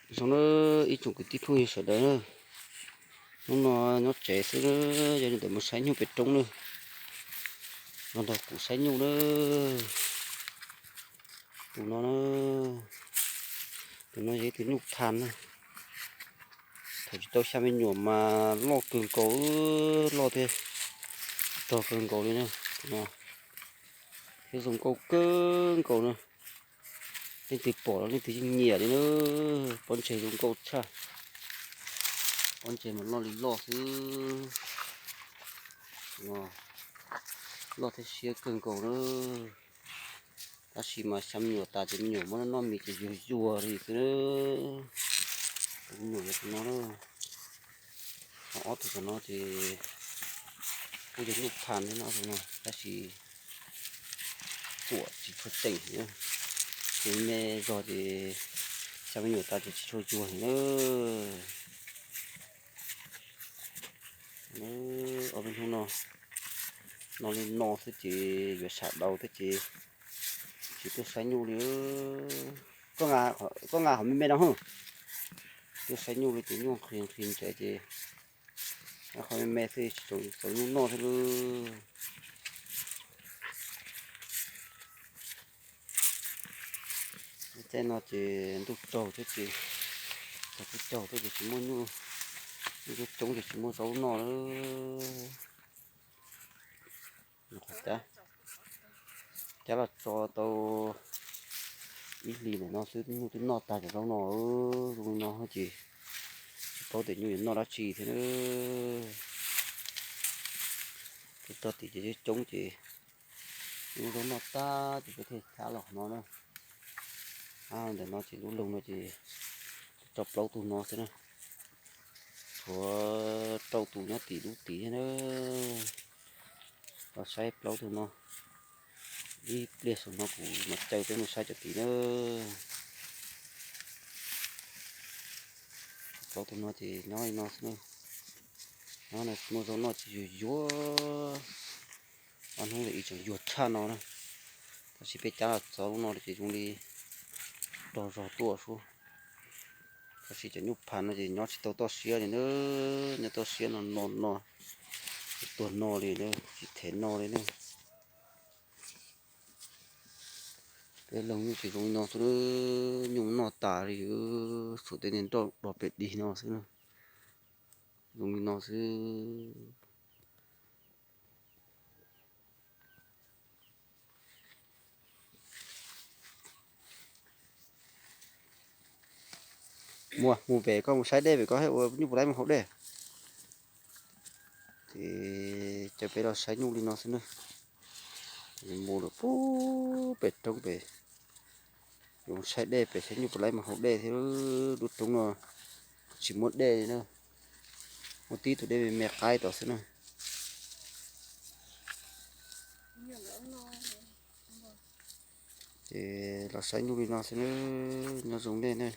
Zoo na, ib tsoom kwv tij phooj ywg sawv daws na, hnub no nyob tsev xwb, yog li ntawd mus saib nyuj pem roob na, los nrog kuv saib nyuj na. Tus no na, tus no yog ib tug nyuj pha na. Thaum tsis tau xya me nyuam mas loj kawg nkaus, loj thiab rog kawg nkaus li na. Tus no thiab zoo nkauj kawg nkaus na. Leej twg pom los leej twg yeej nyiam li na. Pob ntseg zoo nkauj tshaj. Pob ntseg mas loj li loj xwb. Loj thiab siab kawg nkaus na. Tab sis mas xya me nyuam tas ces me nyuam muab noj mis ces yuag yuag li xwb na. Tus me nyuam yog tus no na. Ho ob tug tom no ces kuj yog nyuj pha thiab no, tab sis tuam tsis tshua ceem. Ces me zog ces xya me nyuam tas ces tsis tshua yuag li na. Ob peb hnub no, no li no xwb ces yuav sam daus thiab ces tsis tuaj saib nyuj li. Koj nqa qhov me me no hwj, tuaj saib nyuj li ces nyuj nqhis nqhis ntsev ces qhov me me xwb tsis txaus nyuj noj thiab lawm. Caij no ces ntuj tsaug thiab ces, tsaug thiab ces tsis muaj nyuj, nyuj coob coob ces tsis muaj zaub noj lawm. Cab los tso tau ib hlis ntawm no xwb nyuj twb noj tag cov zaub no. Zoo li no ces tsis paub tias nyuj yuav noj dab tsi thiab. Ces tog tim ces coob coob ces nyuj zaub noj tag ces peb thiaj cab los no na. Ntawm no ces lub loog no ces tso plaub tug no xwb na. Tshuav rau tus nyob tim lub tid thiab na. Los saib plaub tug no. Ib pliag saum no kuv mam caw peb mus saib cov tid na. Plaub tug no ces nyob li no xwb na. Nyob no tsis muaj zaub noj ces yuag yuag. Ob hnub ib tseem yuag tshaj no na. Tab sis peb cab los txog lub no ces zoo li rog zog tuaj sub. Tab sis cov nyuj pha no ces nyob tsis tau toj siab li na. Nyob toj siab no no no, tuag no li na, tsis them no li na. Peb loog nyuj ces zoo li no xwb, nyuj noj tas li, xum tej niag nroj dog pem dig no xwb na. Zoo li no xwb. Muaj mus pem, koj mus saib dej pem, koj thiaj ua nyuj puas laib mus haus dej. Ces caw peb los saib nyuj li no xwb na. Mus lawm puag pem roob pem, yuav saib dej pem, saib nyuj puas laib mus haus dej thiab. Lub roob no tsis muaj dej li na, muaj tib tug dej me me qaib tod xwb na. Ces los saib nyuj li no xwb na, nyob zoo nej na.